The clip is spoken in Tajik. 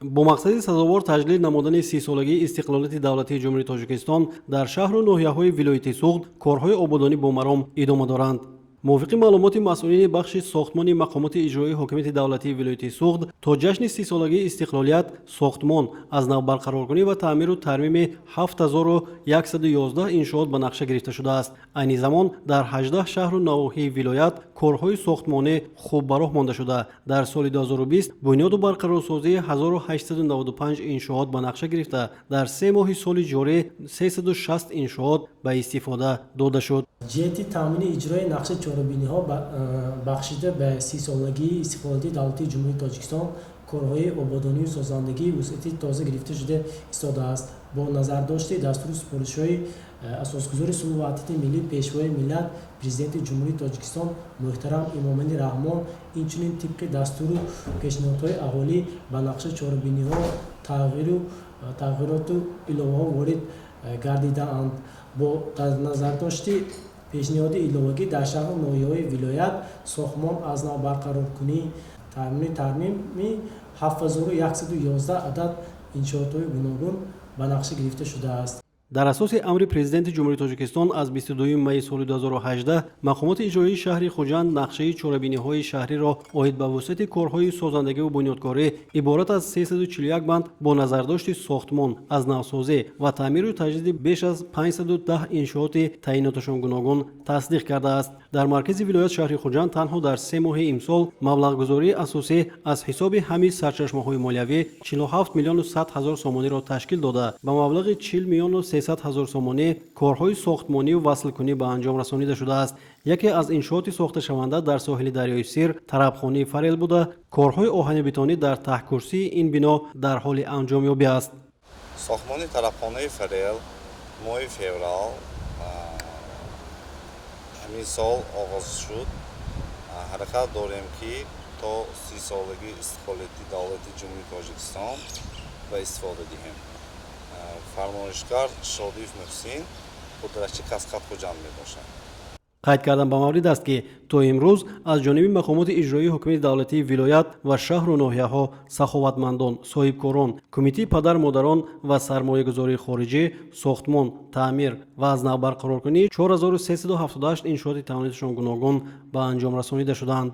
Бо мақсади сазовор таҷлил намудани 30-солагии истиқлолияти давлатии Ҷумҳурии Тоҷикистон дар шаҳру ноҳияҳои вилояти Суғд корҳои ободонӣ бо маром идома доранд. Мувофиқи маълумоти масъулини бахши сохтмони мақомоти иҷроии ҳокимияти давлатии вилояти Суғд, то ҷашни 30-солагии истиқлолият сохтмон, аз нав барқароркунӣ ва таъмиру тармими 7111 иншоот ба нақша гирифта шудааст. Айни замон дар 18 шаҳру навоҳии вилоят корҳои сохтмонӣ хуб ба роҳ монда шуда, дар соли 2020 бунёду барқарорсозии 1895 иншоот ба нақша гирифта, дар 3 моҳи соли ҷорӣ 360 иншоот ба истифода дода шуд. Ҷиҳати таъмини иҷрои нақшаи чорабиниҳо, бахшида ба 30-солагии истиқлолияти давлатии Ҷумҳурии Тоҷикистон, корҳои ободонию созандагии вусъати тоза гирифта шуда истодааст. Бо назардошти дастуру супоришҳои Асосгузори сулҳу ваҳдати миллӣ, Пешвои миллат, Президенти Ҷумҳурии Тоҷикистон муҳтарам Эмомалӣ Раҳмон, инчунин тибқи дастуру пешниҳодҳои аҳолӣ ба нақшаи чорабиниҳо тағйироту иловаҳо ворид гардидаанд. Бо назардошти пешниҳоди иловагӣ дар шаҳру ноҳияҳои вилоят сохтмон, аз нав барқароркунӣ, таъмини тармими 7111 адад иншоотҳои гуногун ба нақша гирифта шудааст. Дар асоси амри Президенти Ҷумҳурии Тоҷикистон аз 22 майи соли 2018 мақомоти иҷроии шаҳри Хуҷанд нақшаи чорабиниҳои шаҳриро оид ба вусъати корҳои созандагиву бунёдкорӣ иборат аз 341 банд бо назардошти сохтмон, аз навсозӣ ва таъмиру таҷдиди беш аз 510 иншооти таъиноташон гуногун тасдиқ кардааст. Дар маркази вилоят, шаҳри Хуҷанд, танҳо дар 3 моҳи имсол маблағгузории асосӣ аз ҳисоби ҳамин сарчашмаҳои молиявӣ 47 миллиону 100 ҳазор сомониро ташкил дода, ба маблағи 40 миллиону 300 ҳазор сомонӣ корҳои сохтмонию васлкунӣ ба анҷом расонида шудааст. Яке аз иншооти сохташаванда дар соҳили дарёи Сир тарабхонаи «Фарел» буда, корҳои оҳанибетонӣ дар таҳкурсии ин бино дар ҳоли анҷомёбӣ аст. Сохтмони тарабхонаи «Фарел» моҳи феврал ҳамин сол оғоз шуд. Ҳаракат дорем, ки то 30-солагии истиқлолияти давлати Ҷумҳурии Тоҷикистон ба истифода диҳем. Фармоишгар Шодиев Муҳсин, пудрачи «Каскад» Хуҷанд мебошад. Қайд кардан ба маврид аст, ки то имрӯз аз ҷониби мақомоти иҷроии ҳокимияти давлатии вилоят ва шаҳру ноҳияҳо, саховатмандон, соҳибкорон, кумитаи падару модарон ва сармоягузории хориҷӣ сохтмон, таъмир ва аз нав барқароркунии 4378 иншооти таъиноташон гуногун ба анҷом расонида шудаанд.